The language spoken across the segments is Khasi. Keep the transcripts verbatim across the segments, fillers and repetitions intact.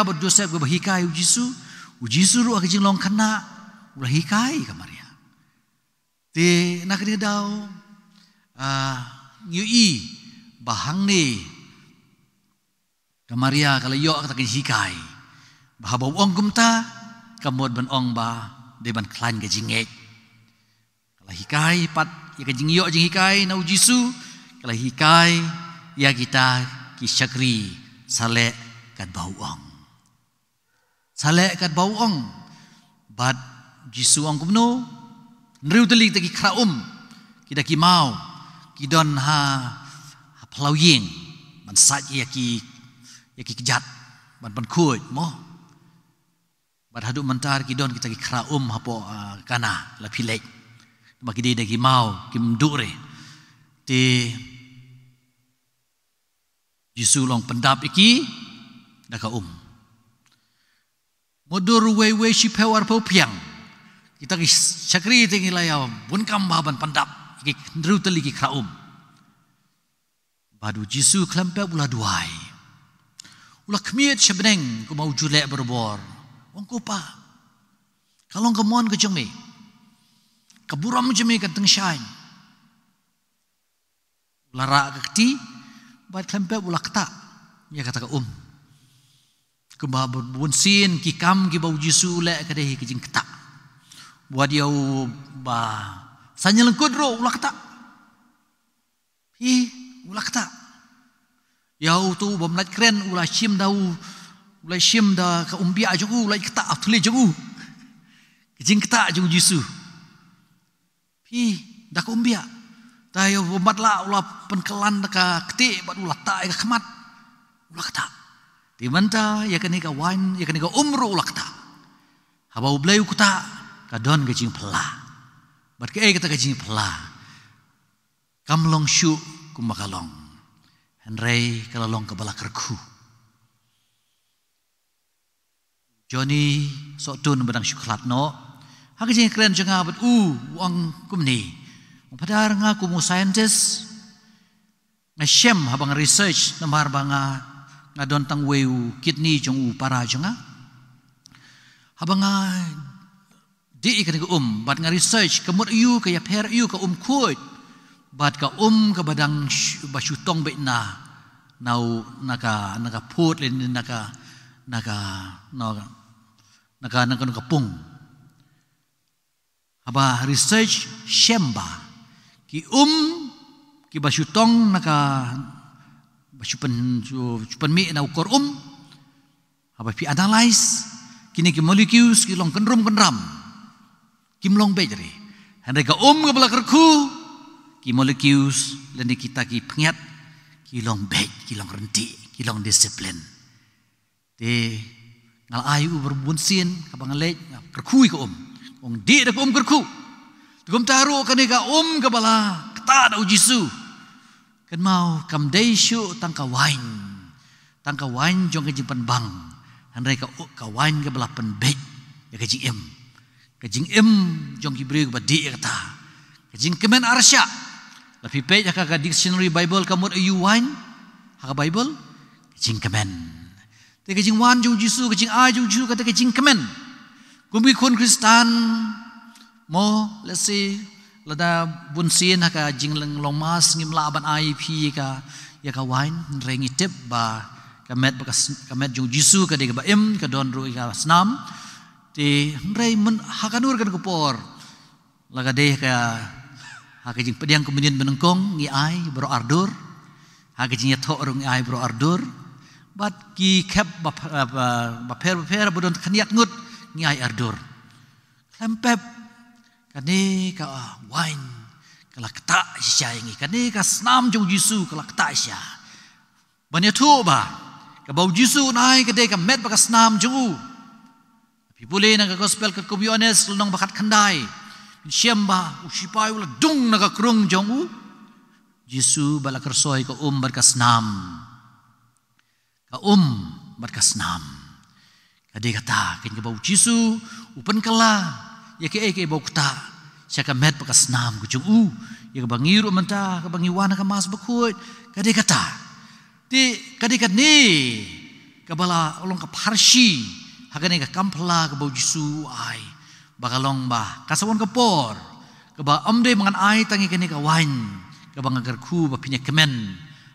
bad Joseph kiba hikai u Jisu, u Jisu ruh ha ka jinglong khynnah u la hikai ka Maria. Te na kane ka daw, ah, ngi ïohi ba hangne ka Maria ka la ïoh kata ka jinghikai ba haba u ong kumta, ka mut ban ong ba dei ban khlaiñ ka jingngeit. Ka la hikai pat ïa ka jingïoh jinghikai na u Jisu, ka la hikai ïa kita ki shakri, sa leh katba u ong. Sa leh katba u ong. Bad Jisu ong kumno? Hynriew tylli kita ki khra um, kita ki maw, ki don ha, ha phyllaw ïing ban sait ïa ki, ïa ki kjat ban pynkhuid mo. Bad haduh mynta ki don kita ki khra um hapoh, ah, Kana, la phi leit. Namar ki dei da ki maw, kim duh re. Te Jisu u ong pyndap ïa ki da ka um. Mutdur uwei uwei shiphew arphew phiang. Kita ki shakri te ngi la ïa bun kam bha ban pyndap ïa ki hynriew tylli ki khra um. Bad u Jisu khlem pep u la duwai. U la khmied sha bneng kumba u ju leh barabor. U ong, Ko Pa, ka long ka mon ka jong me. Ka burom jong me kan tyngshaiñ. U la rah ka kti, bad khlem pep u la ktah ïa kata ka um. Kumba bun sien ki kam kiba u Jisu u leh ka dei ka jingktah. Wat ïa uba saiñ lyngkut ruh u la ktah. Phi, u la ktah. Ïa uto u bym lait kren u la shim da u, u la shim da ka umbiah jong u, u la ktah ha u thylliej jong u. Ka jingktah jong u Jisu. Phi, da ka umbiah. Te ïa u matlah u la pynkylla da ka ktieh bad u la tah ïa ka khmat. U la ktah. Te mynta ïa kane ka waiñ, ïa kane ka um ruh u la ktah. Haba U Blei u ktah, ka don ka jingphylla. Bad kaei kata ka jingphylla? Kam long shuh kumba ka long. Hynrei ka la long kaba la kyrkhu. Johnny Sohtun ba dang shu khlad noh, ha ka jingkren jong nga bad u, u ong kumne. U ong, Phadar, nga kum u scientist, nga shem haba nga research namar ba nga, nga don tang uwei u kidney jong u para jong nga. Haba nga dih ïa kane ka um bad nga research, ka mut aïu, ka ïapher aïu ka um khuid bad ka um kaba dang sh-, ba shu tong beit na, na u, na ka, na ka phut lane na ka, na ka, na ka, na ka, na ka, na ka pung. Haba research shem ba ki um kiba shu tong na ka, ba shu pyn, shu, shu pynmih na u kor um, haba phi analyze, kine ki molecules ki long kynrum kynram. Kim long beit re. Hynrei ka um kaba la kyrkhu, ki molecules lane kita ki pynïaid, ki long beit, ki long ryntih, ki long discipline. Te nga la ai u bun sien, kaba nga leit, nga kyrkhu ïa ka um. Ong dih da ka um kyrkhu. Te kumta ruh kane ka um kaba la ktah da u Jisu. Kynmaw, kam dei shuh tang ka waiñ. Tang ka waiñ jong ka jingpynbang. Hynrei ka, ka waiñ kaba la pynbeit ïa ka jingim. Ka jingim jong ki briew kaba dih ïa kata. Ka jingkmen arshah. La phi peit ha ka, ka dictionary Bible ka mut aïu waiñ? Ha ka Bible? Ka jingkmen. Te ka jingwan jong u Jisu, ka jingai jong u Jisu, kata ka jingkmen. Kum ki khun Khristan, mo, let's say, lada bun sien ha ka jinglong Mass ngim lah ban ai phi ïa ka, ïa ka waiñ, hynrei ngi tip ba ka met ba ka s-, ka met jong u Jisu ka dei kaba im, ka don ruh ïa ka snam. Te hynrei myn-, ha kano ruh kano ka por, la ka dei ka, ha ka jingpdiang communion banyngkong ngi ai baroh ar dur. Ha ka jingïathoh ruh ngi ai baroh ar dur. Bad ki khep ba, ba, bapher bapher ba don khyndiat ngut ngi ai ar dur. Khlem pep, kane ka waiñ ka la ktah shisha ïa ngi. Kane ka snam jong u Jisu ka la ktah shisha. Ban ïathuh ba kaba u Jisu un ai ka dei ka met bad ka snam jong u. Phi pule na ka Gospel katkum u Ïoannis lynnong ba khatkhyndai. Phin shem ba u sipai u la dung na ka krung jong u Jisu bad la kyrsoi ka um bad ka snam. Ka um bad ka snam. Ka dei kata, kane kaba u Jisu u pynkylla ïa kaei kaei ba u ktah sha ka met bad ka snam ka jong u. Ïa kaba ngi ruh mynta, kaba ngi wan ha ka Mass bakhuid, ka dei kata. Te ka dei kane kaba la long ka pharshi ha kane ka kam phylla kaba U Jisu u ai, ba ka long ba ka sa wan ka por kaba ym dei ba ngan ai tang ïa kane ka waiñ kaba nga kyrkhu ba phin ïa kmen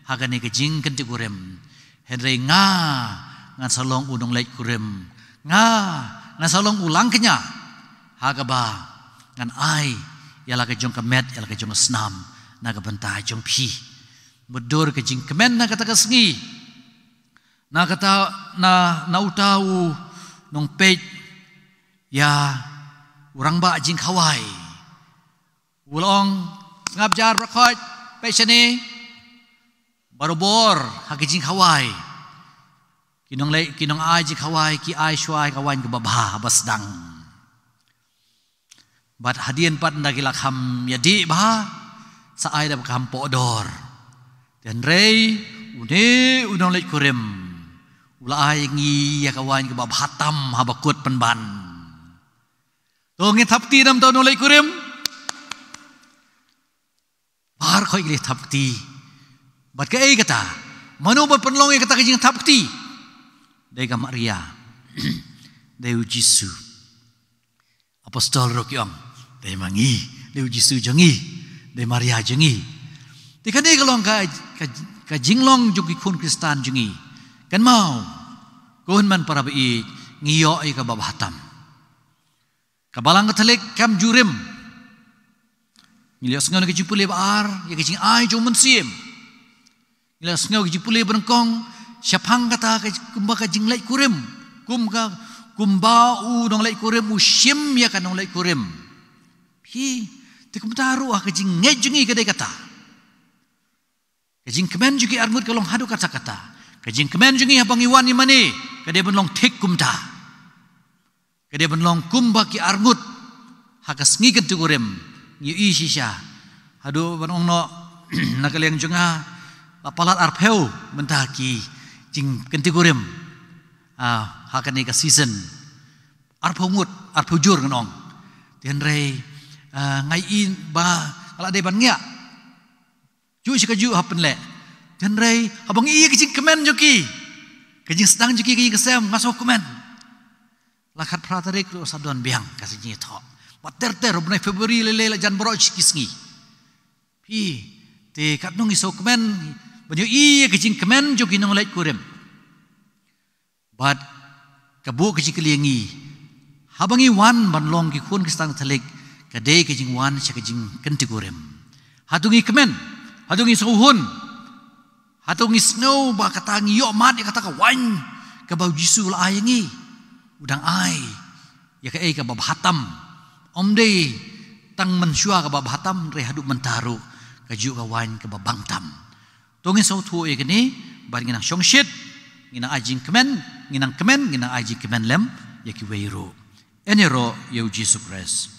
ha kane ka jingkynti kurim. Hynrei nga ngan sa long u nongleit kurim, nga ngan sa long u langkñia ha kaba ngan ai ïa la ka jong ka met, ïa la ka jong ka snam na ka bynta jong phi. Mutdur ka jingkmen na kata ka sngi, na kata, na, na uta u nongpeit ïa u rangbah jingkhawai, u la ong, sngap jar baroh khoit, peit shane. Barabor ha ki jingkhawai, ki nongleit, ki nongai jingkhawai ki ai shuwa ïa ka waiñ kaba bha ba sdang. Bad hadien pat ynda ki la kham ïadih bha, sa ai da ba kham pohdor. Hynrei une u nongleit kurim u la ai ïa ngi ïa ka waiñ kaba bha tam haba kut pynban. To ngin thap kti namar uta u nongleit kurim. Baroh khoit ki la thap kti. Bad kaei kata? Mano ban pynlong ïa kata ka jingthap kti? Dei ka Maria. Dei U Jisu. Apostol ruh ki ong, dei ma ngi, dei U Jisu jong ngi, dei Maria jong ngi. Te kane ka long ka, ka, ka jinglong jong ki khun Khristan jong ngi. Kynmaw, ko hynmen para baieit, ngi ïoh ïa kaba bha tam. Ka Balang Katholik kam ju rim. Ngi la ïohsngew na ka jingpule ba ar ïa ka jingai jong u Mynsiem. Ngi la ïohsngew ka jingpule ba nyngkong shaphang kata ka, kumba ka jingleit kurim, kum ka, kumba u nongleit kurim u shim ïa ka nongleit kurim. Hi, te kumta ruh ha ka jingngeit jong ngi ka dei kata. Ka jingkmen jong ki arngut ka long haduh katta katta. Ka jingkmen jong ngi haba ngi wan ïa mane ka dei ban long thik kumta. Ka dei ban long kumba ki arngut ha ka sngi kynti kurim. Ngi ïohi shisha haduh ban ong noh na ka liang jong nga, la palat arphew mynta ki jingkynti kurim. Ah, ha kane ka season arphew ngut, arphew jur ngan ong. Te hynrei, ah, nga ïohi ba nga la dei ban ngiah. Ju shi ka ju ha pynleh. Hynrei haba ngi ïohi ka jingkmen jong ki, ka jingsdang jong ki, ka jingshem, nga sngewkmen. La khatphra tarik ruh sa don biang ka jingïathoh. Bad ter ter u bnai February lei lei la jan baroh shi ki sngi. Phi, te katno ngi sngewkmen ban ïohi ka jingkmen jong ki nongleit kurim. Bad ka buh ka jingkylli ïa ngi, haba ngi wan ban long ki khun Khristan Katholik, ka dei ka jingwan sha ka jingkynti kurim. Hato ngi kmen, hato ngi sngewhun, hato ngi sngew ba kata ngi ïoh mad ïa kata ka waiñ kaba U Jisu u la ai ïa ngi. U dang ai ïa kaei kaba bha tam. Ym dei tang mynshuwa kaba bha tam, hynrei haduh mynta ruh kajuh ka waiñ kaba bang tam. To ngin sngewthuh ïa kane, bad ngin nang shongshit, ngin nang ai jingkmen, ngin nang kmen, ngin nang ai jingkmen lem ïa kiwei ruh. Yn ïaroh ïa U Jisu Khrist.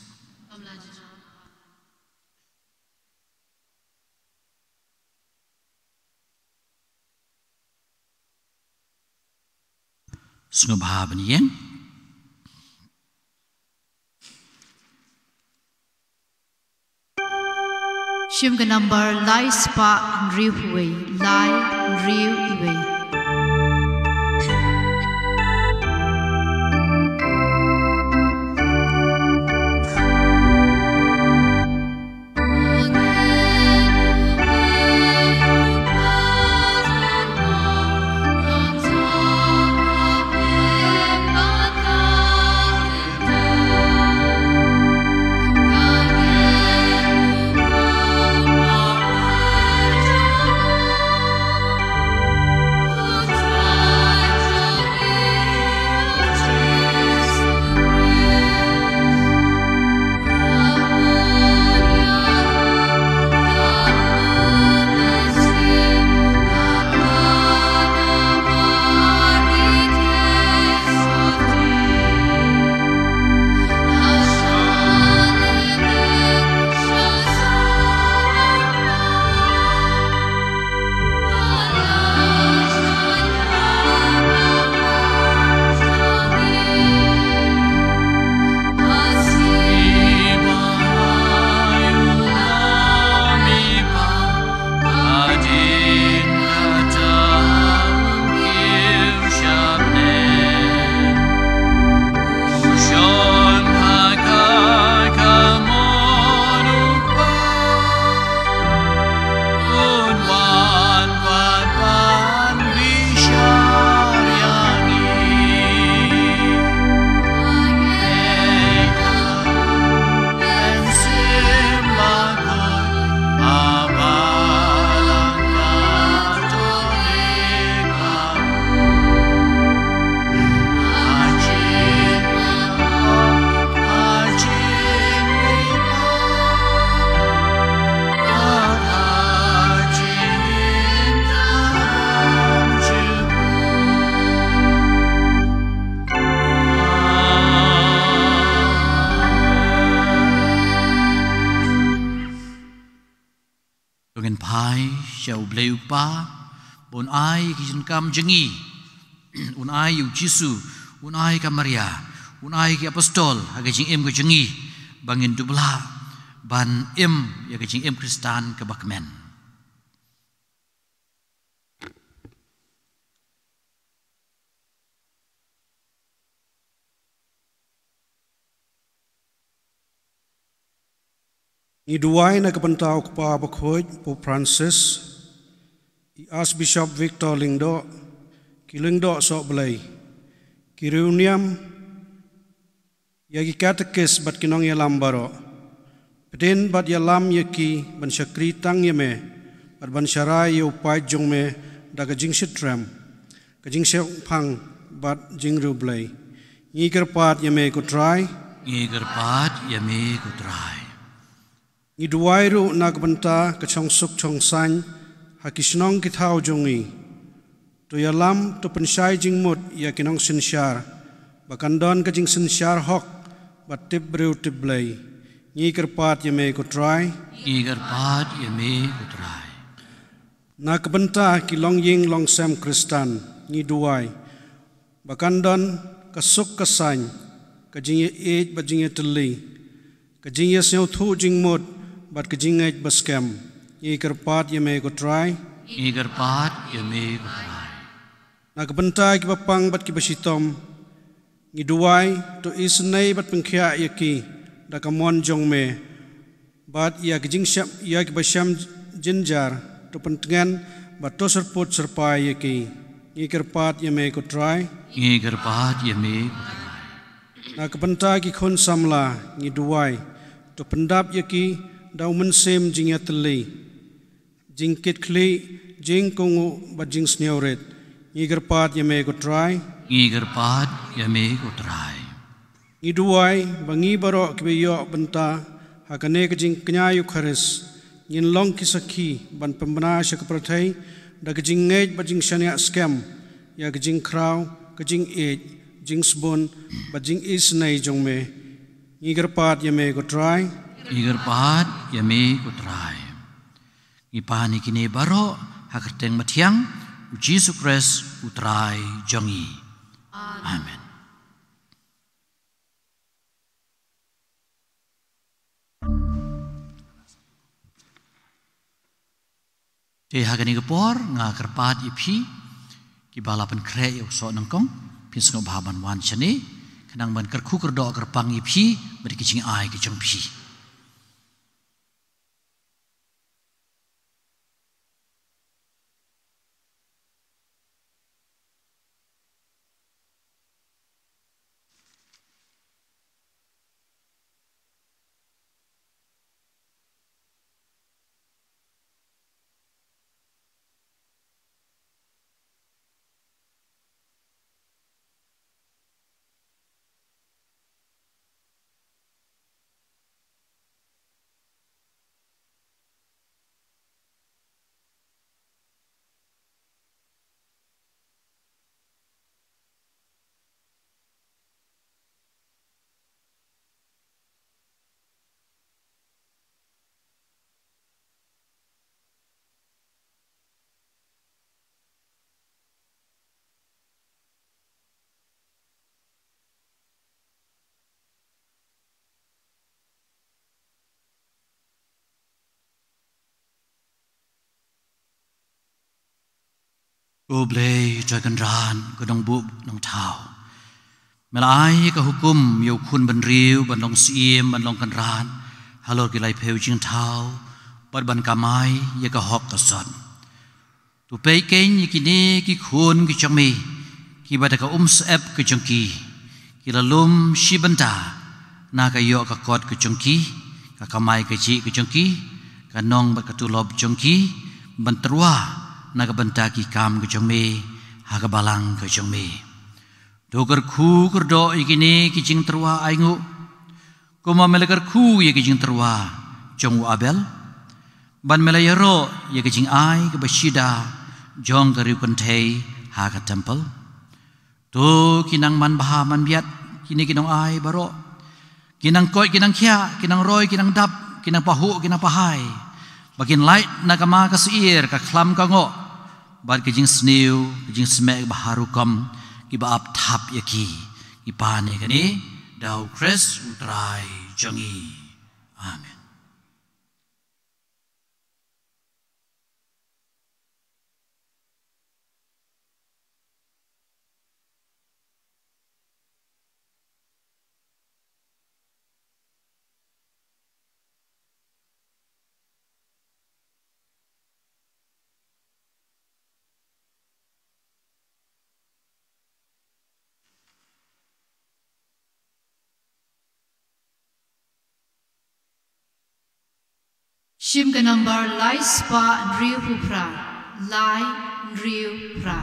Sngewbha ban ïeng. Shim ka number lai spah hynriew wei, lai hynriew wei. Ai sha U Blei U Kpa, ba un ai ki jingkam jong ngi, un ai ïa U Jisu, un ai ka Maria, un ai ki apostol ha ka jingim ka jong ngi, ba ngin dup lah ban im ïa ka jingim Khristan kaba kmen. Ngi duwai na ka bynta u Kpa Bakhuid Pope Francis, i Archbishop Victor Lyngdoh, ki lyngdoh sohblei, ki riewniam, ïa ki katekis bad ki nongïalam baroh. Pdiang bad ïalam ïa ki ban shakri tang ïa me, bad ban sharai ïa u paid jong me da ka jingshitrhem, ka jingshemphang bad jingriewblei. Ngi kyrpad ïa me ko Trai. Ngi kyrpad ïa me ko Trai. Ngi duwai ruh na ka bynta ka shongsuk shongsaiñ ha ki shnong ki thaw jong ngi. To ïalam, to pynshai jingmut ïa ki nongsynshar, ba kan don ka jingsynshar hok bad tip briew tip Blei. Ngi kyrpad ïa me ko Trai. Ngi kyrpad ïa me ko Trai. Na ka bynta ki longïing longsem Khristan, ngi duwai ba kan don ka suk ka saiñ, ka jingïaieit bad jingïatylli, ka jingïasngewthuh jingmut bad ka jingngeit ba skhem. Ngi kyrpad ïa me ko Trai. Ngi kyrpad ïa me ko Trai. Na ka bynta kiba pang bad kiba shitom, ngi duwai, to isynei bad pynkhiah ïa ki da ka mon jong me, bad ïa ki jingshem, ïa kiba shem jynjar, to pyntngen bad to syrpud syrpai ïa ki. Ngi kyrpad ïa me ko Trai. Ngi kyrpad ïa me ko Trai. Na ka bynta ki khun samla, ngi duwai, to pyndap ïa ki da u mynsiem jingïatylli, jingkitkhlieh, jingkohnguh bad jingsngewrit. Ngi kyrpad ïa me ko Trai. Ngi kyrpad ïa me ko Trai. Ngi duwai ba ngi baroh kiba ïoh bynta ha kane ka jingkñia Ïukharist, ngin long ki sakhi ban pynbna sha ka pyrthei da ka jingngeit bad jingshaniah skhem ïa ka jingkhraw, ka jingïeit, jingsbun bad jingisynei jong me. Ngi kyrpad ïa me ko Trai. Ngi kyrpad ïa me ko Trai. Ngi pan ïa kine baroh ha ka kyrteng mathiang U Jisu Khrist U Trai jong ngi. Amen. Te ha kane ka por nga kyrpad ïa phi kiba la pynkhreh ïa u soh nyngkong, phin sngewbha ban wan shane, khnang ban kyrkhu kyrdoh kyrpang ïa phi bad ki jingai ki jong phi. Ko Blei Trai Kynrad, ko Nongbuh Nongthaw, me la ai ka hukum ïa u khun bynriew ban long syiem, ban long kynrad halor ki laiphew jingthaw, bad ban kamai ïa ka hok ka sot. To peit keiñ ïa kine ki khun ki jong me, kiba da ka umsyep ka jong ki, ki la lum shi bynta na ka ïoh ka kot ka jong ki, ka kamai kajih ka jong ki, ka nong bad ka tulop jong ki, ban tyrwa na ka bynta ki kam ka jong me ha ka balang ka jong me. To kyrkhu kyrdoh ïa kine ki jingtyrwa ainguh, kumba me la kyrkhu ïa ki jingtyrwa jong u Abel, bad me la ïaroh ïa ki jingai kiba shida jong ka riewkynthei ha ka templ. To ki nang manbha manbiat kine ki nongai baroh, ki nang koit ki nang khiah, ki nang roi ki nang dap, ki nang pahuh ki nang pahai, ba kin lait na ka ma ka syier, ka khlam ka ngoh, bad ka jingsniew, ka jingsmeh ba har rukom, kiba ap thap ïa ki. Ngi pan ïa kane da u Khrist u Trai jong ngi. Amen. Shim ka nambar lai spah hynriew phew phra, lai hynriew phra.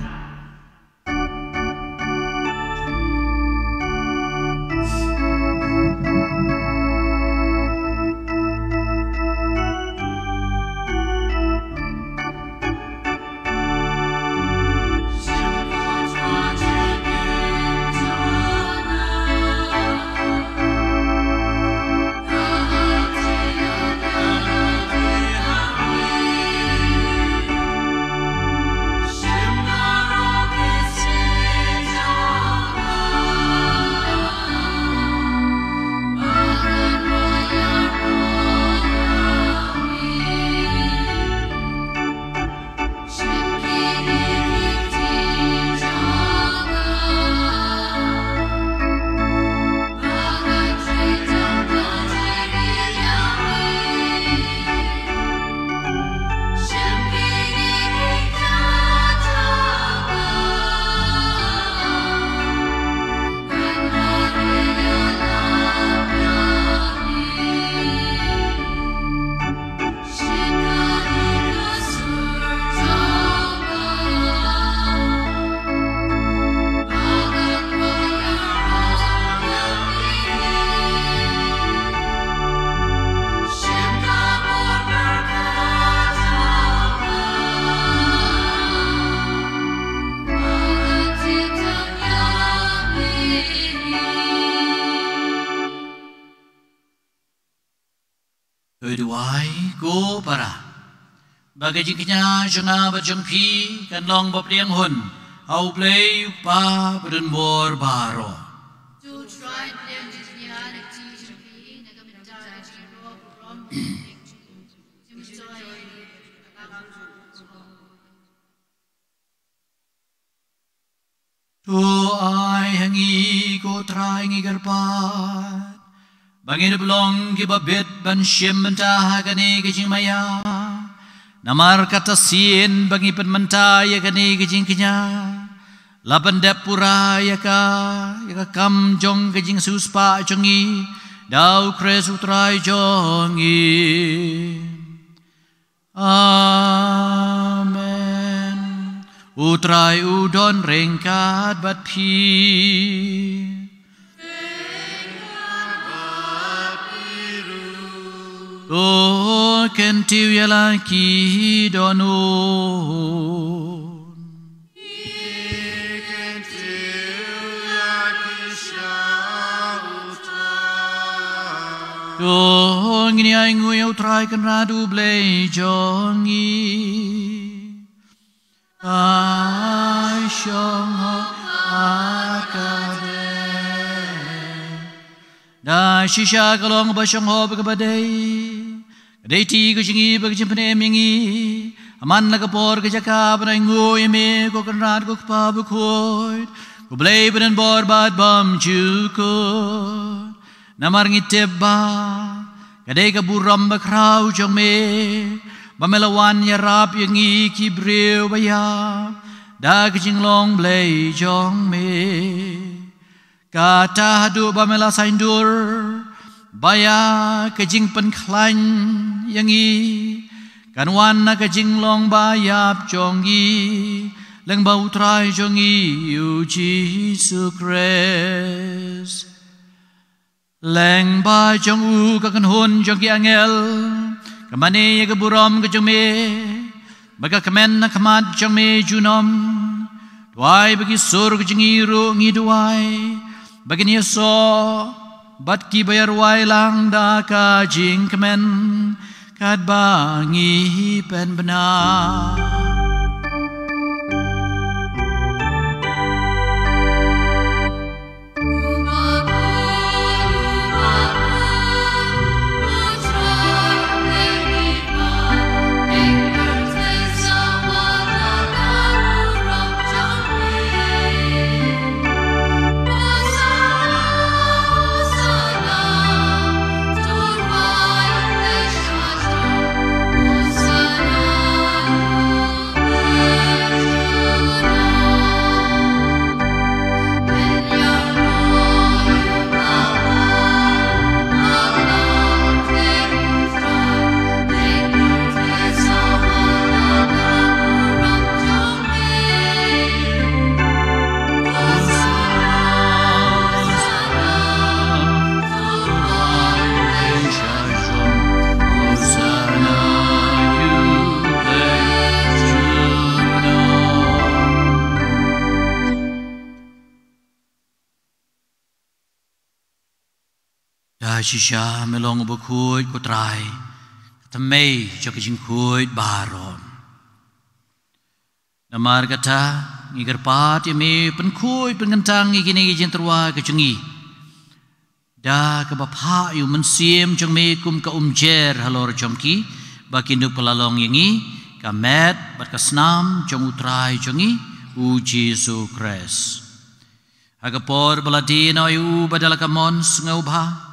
To duwai ko para, ba ka jingkñia jong nga bad jong phi kan long ba pdiang hun ha U Blei U Kpa badonbor baroh. To try and jingkñia na ka jong phi na ka bynta ka jingïaroh burom. To ai ha ngi ko Trai, ngi kyrpad, ba ngin ym long kiba bit ban shim bynta ha kane ka jingmaïa. Namar kata sien ba ngi pynmynta ïa kane ka jingkñia, la pyndep pura ïa ka, ïa ka kam jong ka jingsiewspah jong ngi, da U Khrist U Trai jong ngi. Amen. U Trai u don ryngkat bad phi. To kyntiew ïa la ki dohnud. To ngin ïa ainguh ïa U Trai Kynrad U Blei jong ngi. Ka shong hok bad ka dei. Da shisha ka long kaba shong hok bad kaba dei. Ka dei kti ka jong ngi bad ka jingpynim ïa ngi. Ha man la ka por ka jaka ban ainguh ïa me ko Kynrad ko Kpa bakhuid, ko Blei badonbor bad bymjukut. Namar ngi tip ba ka dei ka burom bakhraw jong me, ba me la wan ïarap ïa ngi ki briew baïap da ka jinglong Blei jong me. Kata haduh ba me la saiñdur ba ïa ka jingpynkhlaiñ ïa ngi kan wan na ka jinglong baïap jong ngi lyngba U Trai jong ngi U Jisu Khrist. Lyngba jong u ka kynhun jong ki angel ka mane ïa ka burom ka jong me, bad ka kmen na khmat jong me junom. Duwai ba ki sur ka jong ngi ruh ngi duwai ba kin ïasoh bad kiba ïa rwai lang da ka jingkmen, Katba ngi pynbna. Da shisha me long u bakhuid ko Trai, ka thymmei jong ka jingkhuid baroh. Namar kata, ngi kyrpad ïa me, pynkhuid pynkyntang ïa kine ki jingtyrwa ka jong ngi da kaba phah ïa u Mynsiem jong me kum ka umjer halor jong ki, ba kin dup ka la long ïa ngi ka met bad ka snam jong u Trai jong ngi, u Jisu Khrist. Ha ka por ba la die noh ïa u bad da la ka mon sngewbha,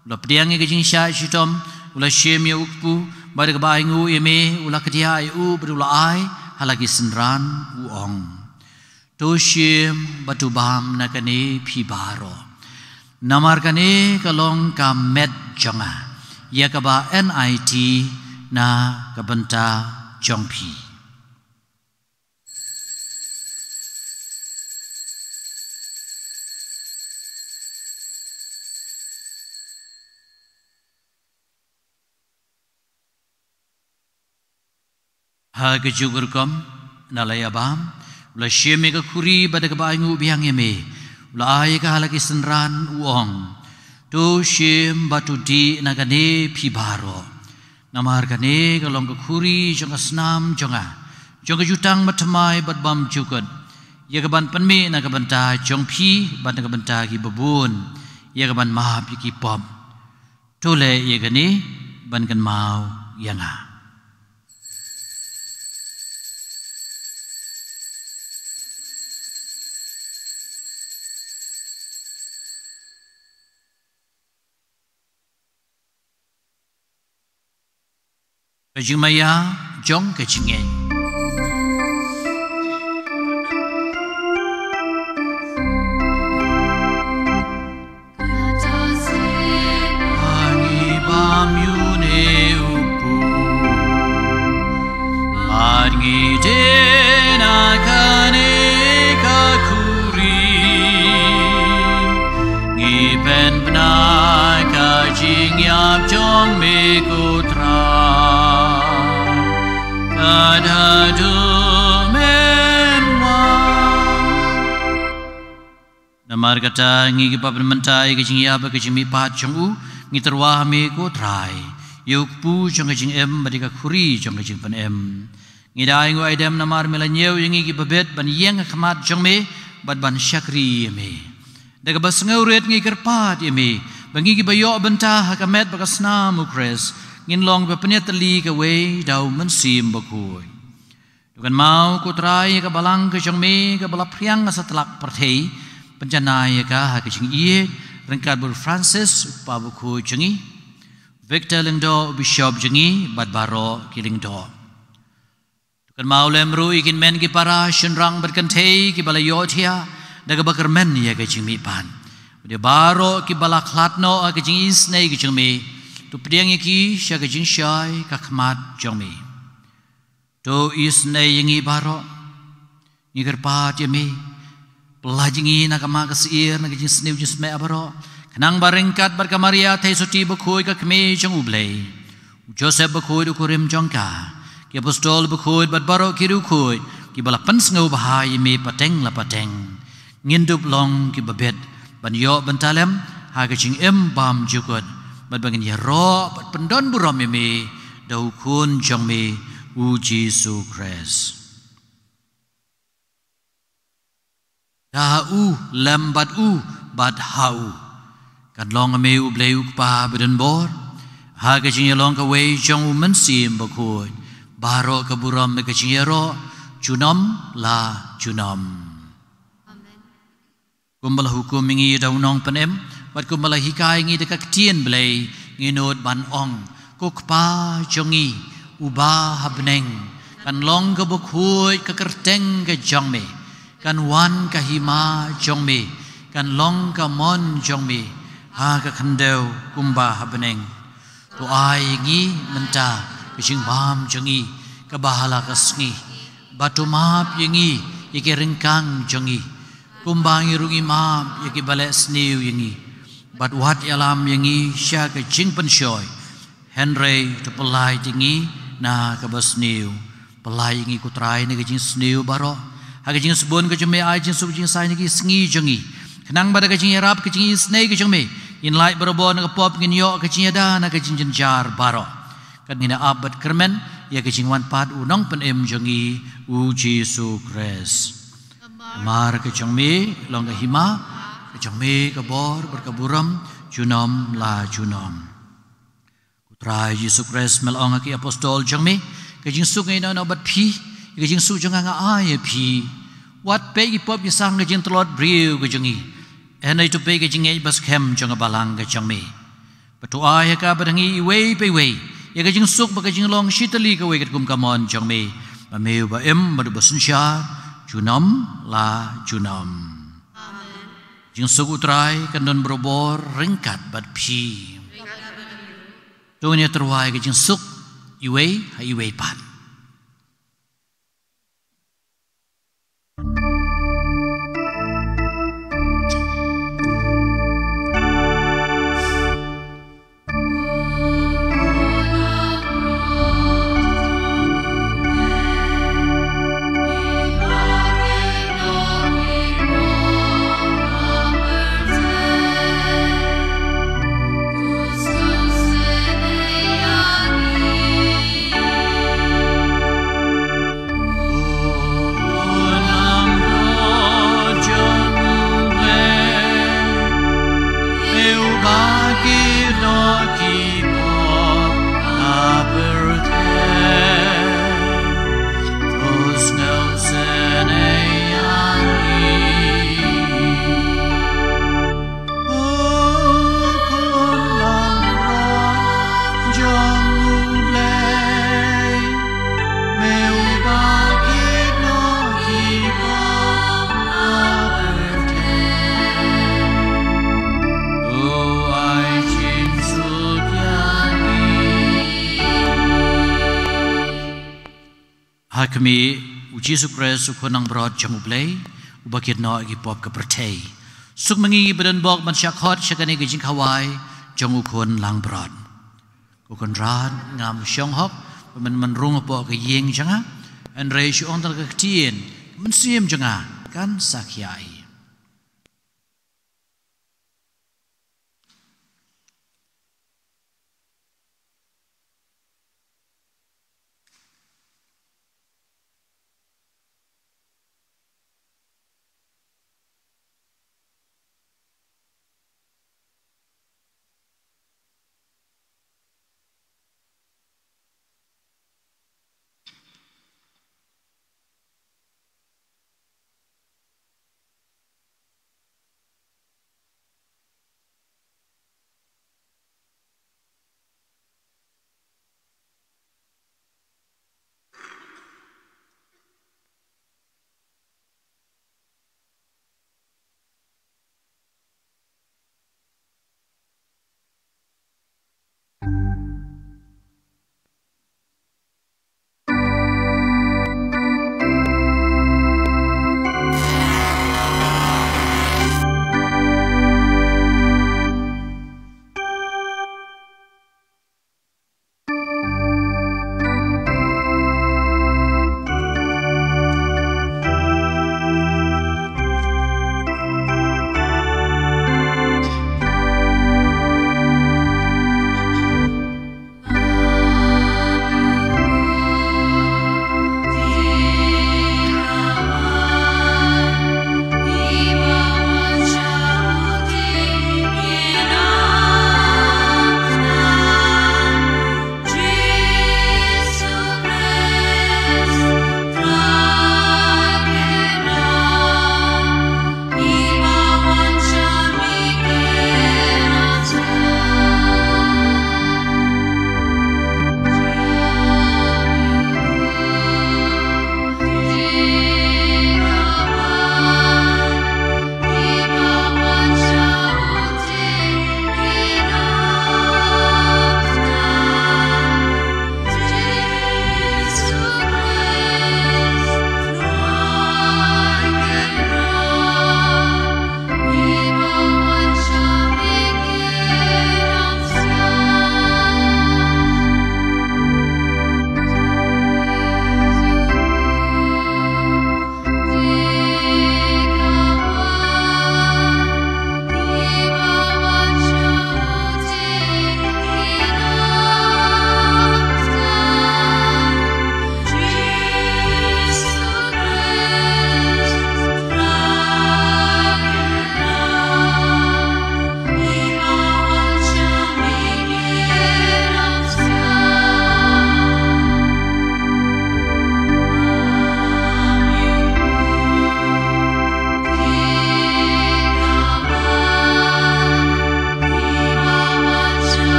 u la pdiang ïa ka jingshah shitom, u la shim ïa u kpu, bad da kaba ainguh ïa me, u la kdiah ïa u bad u la ai ha la ki synran, u ong: To shim bad to bam na kane phi baroh. Namar kane ka long ka met jong nga, ïa kaba nit na ka bynta jong phi. Ha kajuh ka rukom, na la ïa bam, u la shim ïa ka khuri bad da kaba ainguh biang ïa me, u la ai ïa ka ha la ki synran, u ong: To shim bad to dih na kane phi baroh. Namar kane ka long ka khuri jong ka snam jong nga, jong ka jutang bathymmai bad bymjukut, ïa kaban pynmih na ka bynta jong phi bad na ka bynta kiba bun, ïa kaban map ïa ki pop. To leh ïa kane ban kynmaw ïa nga. Ka jingmaïa jong ka jingngeit. Ngi bam ïa une u kpu, bad ngi dih na kane ka khuri. Ngi pynbna ka jingïap jong me ko Trai, ka haduh men wan. Namar kata, ngi kiba pynmynta ïa ka jingïap bad ka jingmihpat jong u, ngi tyrwa ha me ko Trai, ïa u kpu jong ka jingim bad ïa ka khuri jong ka jingpynim. Ngi da ainguh aidem namar me la ñiew ïa ngi kiba bit ban ïeng ha khmat jong me bad ban shakri ïa me. Da kaba sngewrit ngi kyrpad ïa me ba ngi kiba ïoh bynta ha ka met bad ka snam u Khrist, ngin long ba pynïatylli kawei da u Mynsiem Bakhuid. To kynmaw ko Trai ïa ka balang ka jong me kaba la phriang ha satlak pyrthei, pynjanai ïa ka ha ka jingïeit ryngkat bad u Francis u Kpa Bakhuid jong ngi, Victor Lyngdoh u Bishop jong ngi bad baroh ki Lyngdoh. To kynmaw lem ruh ïa ki hynmen ki para shynrang bad kynthei kiba la ïohthiah da kaba kyrmen ïa ka jingmihpat. Bad ïa baroh kiba la khlad noh ha ka jingisynei ka jong me, to pdiang ïa ki sha ka jingshai ka khmat jong me. To isynei ïa ngi baroh. Ngi kyrpad ïa me, pyllait ïa ngi na ka ma ka syiar, na ka jingsniew jingsmeh baroh, khnang ba ryngkat bad ka Maria Theisotti Bakhuid ka Kmie jong u Blei, u Joseph Bakhuid u kurim jong ka, ki apostol bakhuid bad baroh ki riewkhuid kiba la pynsngewbha ïa me pateng la pateng, ngin dup long kiba bit ban ïoh bynta lem ha ka jingim bymjukut, bad ba ngin ïaroh bad pyndonburom ïa me da u Khun jong me u Jisu Khrist. Da ha u lem bad u bad ha u kan long ha me u Blei u Kpa badonbor, ha ka jingïalong kawei jong u Mynsiem Bakhuid, baroh ka burom bad ka jingïaroh junom la junom. Kumba la hukum ïa ngi da u Nongpynim bad kumba la hikai ïa ngi da ka Ktien Blei, ngin nud ban ong: Ko Kpa jong ngi uba ha bneng, kan long ka bakhuid ka kyrteng ka jong me, kan wan ka hima jong me, kan long ka mon jong me ha ka khyndew kumba ha bneng. To ai ïa ngi mynta ka jingbam jong ngi kaba ha la ka sngi, bad to map ïa ngi ïa ki ryngkang jong ngi, kumba ngi ruh ngi map ïa kiba leh sniew ïa ngi. Bad wat ïalam ïa ngi sha ka jingpynshoi, hynrei to pyllait ïa ngi na kaba sniew. Pyllait ïa ngi ko Trai na ka jingsniew baroh, ha ka jingsbun ka jong me ai jingsuk jingsaiñ na ki sngi jong ngi, khnang ba da ka jingïarap, ka jingisynei ka jong me, ngin lait barabor na ka pop, ngin ïoh ka jingïada na ka jingjynjar baroh, kat ngin ïa ap bad kyrmen ïa ka jingwan pat u Nongpynim jong ngi u Jisu Khrist. Namar ka jong me long ka hima, ka jong me ka bor bad ka burom junom la junom. Ko Trai Jisu Khrist, me la ong ha ki apostol jong me: Ka jingsuk nga ïehnoh noh bad phi, ka jingsuk jong nga nga ai ïa phi. Wat peit ki pop ki sang ka jingtlot briew ka jong ngi, hynrei to peit ka jingngeit ba skhem jong ka balang ka jong me. Bad to ai ha ka bad ha ngi iwei pa iwei ïa ka jingsuk bad ka jinglong shitylli kawei katkum ka mon jong me, ma me uba im bad uba synshar junom la junom. Amen. Jingsuk u Trai kan don barabor ryngkat bad phi. To ngin ïa tyrwa ïa ka jingsuk iwei ha iwei pat. Ha khmih, u Jisu Khrist u Khun langbrot jong U Blei, uba kit noh ïa ki pop ka pyrthei. Suk ma ngi ba don bok ban shah khot sha kane ka jingkhawai jong u Khun langbrot. Ko Kynrad, ngam shong hok ba men, men rung hapoh ka ïing jong nga, hynrei shu ong tang ka ktien, ka mynsiem jong nga kan sa khia hi.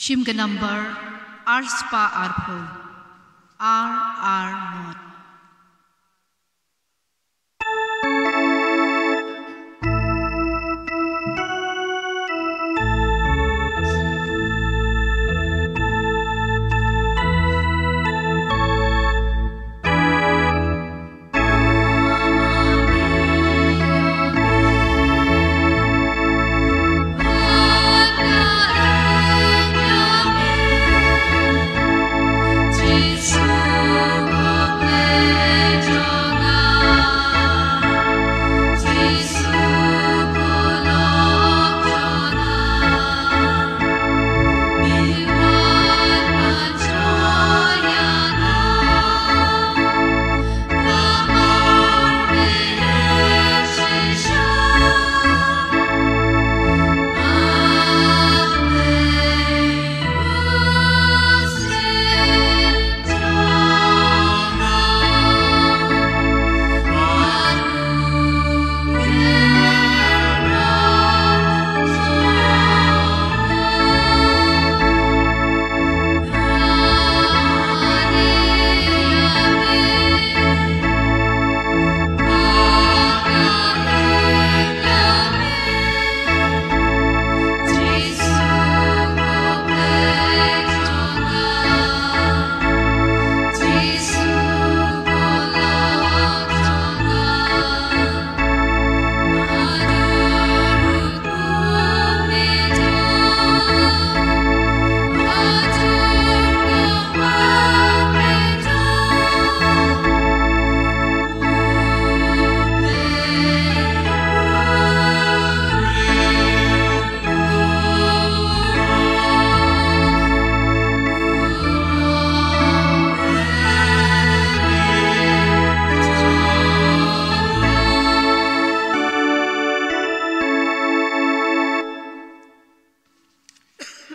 Shim ka number ar spah arphew, ar ar not.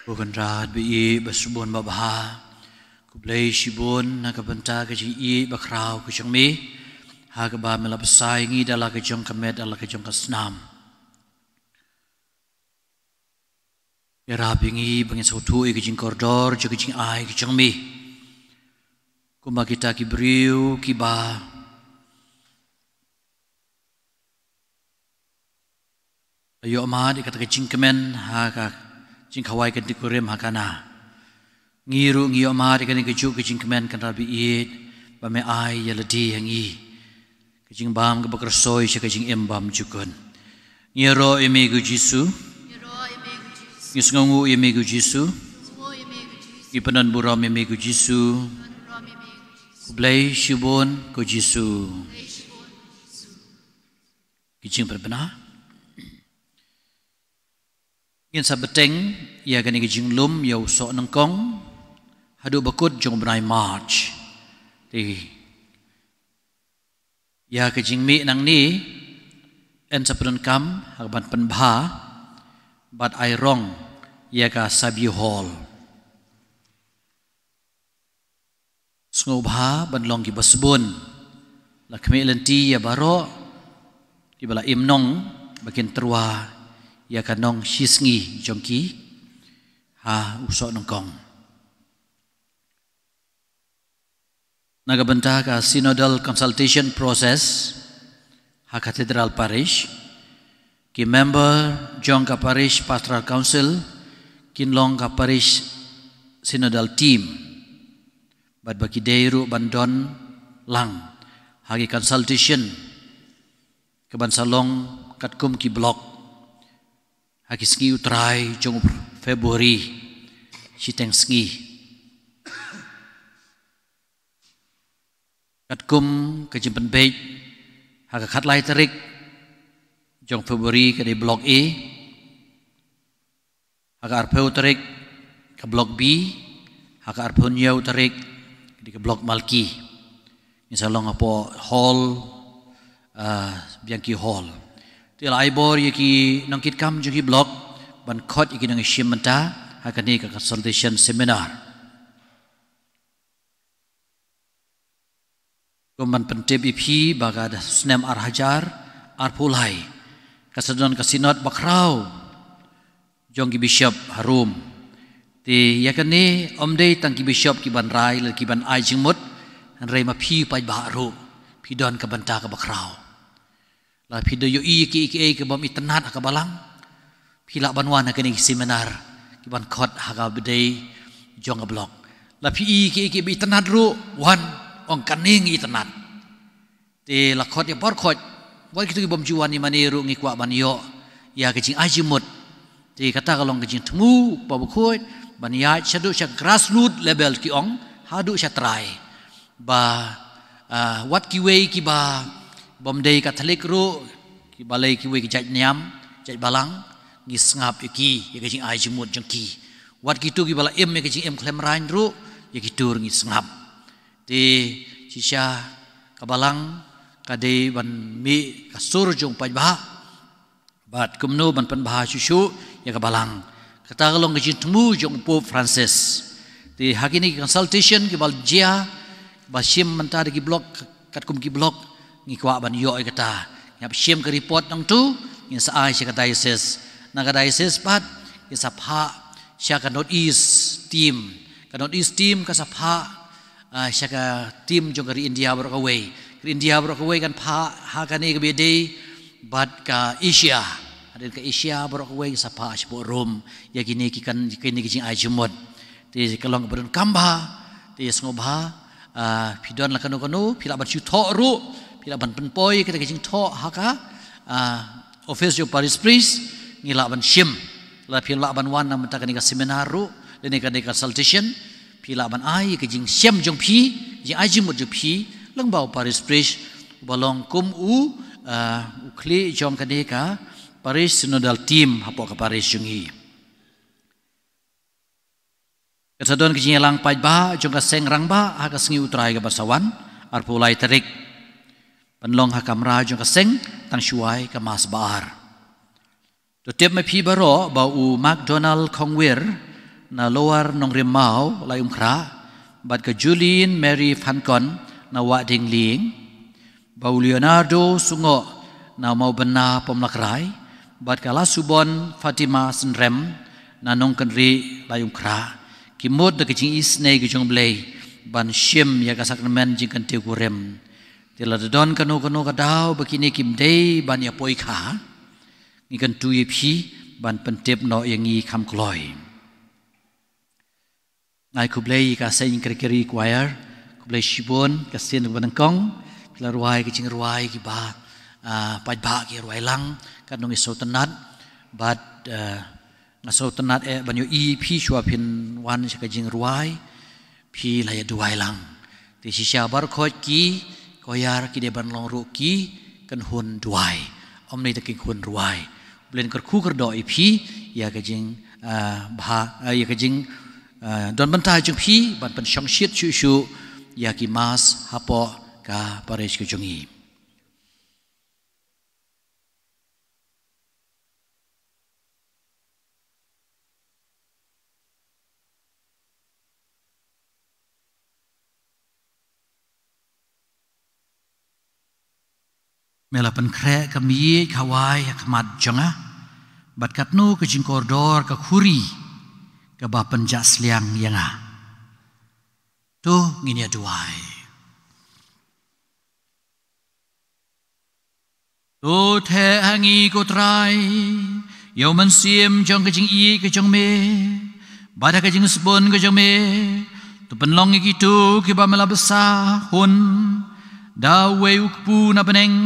Ko Kynrad ba ïeit ba shibun ba bha, khublei shibun na ka bynta ka jingïeit ba khraw ka jong me, ha kaba me la bsa ïa ngi da la ka jong ka met da la ka jong ka snam. Ïarap ïa ngi ba ngin sngewthuh ïa ka jingkordor jong ka jingai ka jong me, kumba kita ki briew kiba la ïoh mad ïa kata ka jingkmen ha ka jingkhawai ka dikurim ha Kana. Ngi ruh ngi ïoh mad ïa kane kajuh ka jingkmen, Kynrad ba ïeit, ba me ai ïa lade ïa ngi ka jingbam kaba kyrsoi sha ka jingim bymjukut. Ngi ïaroh ïa me ko Jisu. Ngi sngewnguh ïa me ko Jisu. Ngi pyndon burom ïa me ko Jisu. Khublei shibun ko Jisu. Ki jingpynbna. Ngin sa bteng ïa kane ka jinglum ïa u soh nyngkong haduh ba kut jong u bnai March. Te ïa ka jingmih nangne yn sa pyndonkam ha kaban pynbha bad ai rong ïa ka Sabie Hall. Sngewbha ban long kiba sbun, la khmih lynti ïa baroh kiba la im nong ba kin tyrwa ïa ka nongshisngi jong ki ha u soh nyngkong. Na ka bynta ka Synodal Consultation Process ha Cathedral Parish, ki member jong ka Parish Pastoral Council kin long ka Parish Synodal Team, bad ba ki dei ruh ban don lang ha ki consultation kaban sa long katkum ki block ha ki sngi U Trai jong u February shiteng sngi. Katkum ka jingpynbeit, ha ka khatlai tarik jong February ka dei Block A, ha ka arphew tarik ka Block B, ha ka arphew hynñiew tarik ka dei ka Block Malki. Ngin sa long hapoh hall, ah, Bianchi Hall. Te la ai bor ïa ki nongkitkam jong ki block ban khot ïa ki nongshim bynta ha kane ka consultation seminar. Kum ban pyntip ïa phi ba ka snem ar hajar arphew lai ka sa don ka synod bakhraw jong ki bishop ha Rome. Te ïa kane ym dei tang ki bishop ki ban rai lane ki ban ai jingmut, hynrei ma phi paidbah ruh phi don ka bynta kaba khraw. La phi da ïohi kiei kiei kaba ym itynnad ha ka balang, phi lah ban wan ha kane ki seminar ki ban khot ha kaba dei jong ka block. La phi ïohi kiei kiei ba itynnad ruh, wan, ong kane ngi itynnad. Te la khot ïa baroh khoit, wat kito ki bym ju wan ïa mane ruh ngi kwah ban ïoh ïa ka jingai jingmut. Te kata ka long ka jingthmu ba bakhuid ban ïaid shaduh sha grassroot level ki ong, haduh sha trai. Ba, ah, wat kiwei kiba bym dei Katholik ruh, ki balei kiwei ki jait niam, jait balang, ngi sngap ïa ki, ïa ka jingai jingmut jong ki. Wat kito kiba la im ïa ka jingim khlem rain ruh, ïa kito ruh ngi sngap. Te shisha ka balang ka dei ban mih ka sur jong paidbah, bad kumno ban pynbha shuh shuh ïa ka balang. Kata ka long ka jingthmu jong u Pope Francis. Te ha kine ki consultation kiba la jia, ba shim mynta da ki block, katkum ki block, ngi kwah ban ïoh ïa kata. Ngi hap shim ka report nangtu, ngin sa ai sha ka diocese. Na ka diocese pat, ngin sa phah sha ka North East team. Ka North East team ka sa phah, ah, sha ka team jong ka ri India baroh kawei. Ka ri India baroh kawei kan phah ha kane kaba ïadei bad ka Asia. Hadien ka Asia baroh kawei sa phah shapoh Rome ïa kine ki kan, kine ki jingai jingmut. Te ka long kaba donkam bha, te sngewbha, ah, phi don la kano kano, phi lah ban shu thoh ruh, phi lah ban pynpoi kata ka jingthoh ha ka, ah, office jong parish priest, ngi lah ban shim. La phi lah ban wan na mynta kane ka seminar ruh, lane kane ka consultation, phi lah ban ai ka jingshem jong phi, jingai jingmut jong phi, lyngba u parish priest, uba long kum u, ah, u khlieh jong kane ka parish synodal team hapoh ka parish jong ngi. Ka sa don ka jingïalang paidbah jong ka seng rangbah ha ka sngi U Trai kaba sa wan, arphew lai tarik. Pynlong ha kamra jong ka seng tang shuwai ka Mass ba ar. To tip ma phi baroh ba u MacDonald Khongwir na Lower Nongrim Maw, Laitumkhrah, bad ka Julian Mary Phankon na Wahdieng Lieng, ba u Leonardo Sungoh na Mawbynna Pomlakrai, bad ka Lasubon Fatima Synrem na Nongkynrih Laitumkhrah, ki mut da ka jingisynei ka jong U Blei ban shim ïa ka sakramen jingkyntiew kurim. Te lada don kano kano ka daw ba kine kim dei ban ïa poi kha, ngi kyntu ïa phi ban pyntip noh ïa ngi kham kloi. Nga ai khublei ïa ka Saint Gregory Choir, khublei shibun, ka sien kaba nyngkong, phi la rwai ka jingrwai kiba, ah, paidbah ki rwai lang, katno ngi sngewtynnat, bad, ah, nga sngewtynnat eh ban ïohi phi shuwa phin wan sha ka jingrwai, phi la ïa duwai lang. Te shisha baroh khoit ki choir ki dei ban long ruh ki kynhun duwai. Ym dei tang ki kynhun rwai. U Blei un kyrkhu kyrdoh ïa phi, ïa ka jing, ah, bha, ah, ïa ka jing, ah, don bynta jong phi, ban pynshongshit shuh shuh, ïa ki Mass hapoh ka parish ka jong ngi. Me la pynkhreh ka miej khawai ha khmat jong nga, bad katno ka jingkordor ka khuri kaba pynjah sliang ïa nga. To ngin ïa duwai. To theh ha ngi ko Trai, ïa u mynsiem jong ka jingïeit ka jong me, bad ha ka jingsbun ka jong me, to pynlong ïa kito kiba me la bsa hun da uwei u kpu na bneng,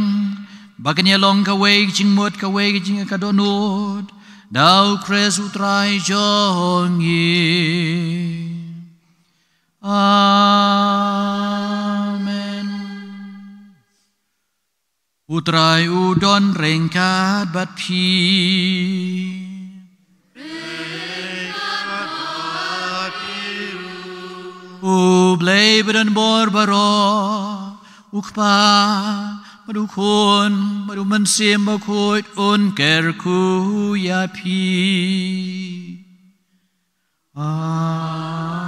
ba kin ïa long kawei ka jingmut, kawei ka jing, ka dohnud, da u Khrist u Trai jong ngi. Amen. U Trai u don ryngkat bad phi. U Blei badonbor baroh, u Kpa, bad u Khun, bad u Mynsiem Bakhuid un kyrkhu ïa phi. Amen.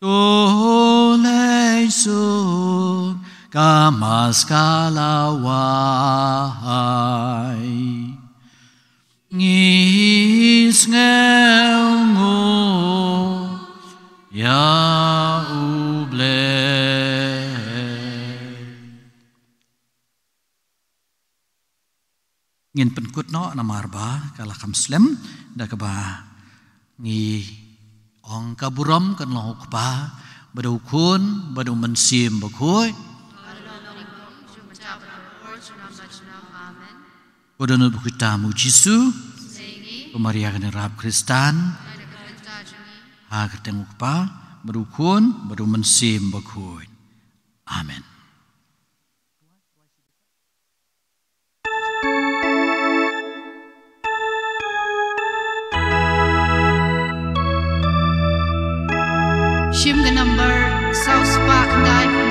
To leit suk, ka Mass ka la wai. Ngi Sngewnguh ïa U Blei. Ngin pynkut noh namar ba ka la kham slem, da kaba ngi ong ka burom kan long ha U Kpa, bad U Khun, bad U Mynsiem Bakhuid. Ko don U Bakhuid tam U Jisu, ko Maria kan ïarap Khristan, ha ka kyrteng U Kpa, bad U Khun, bad U Mynsiem Bakhuid. Amen. Shim ka number saw spah khyndai.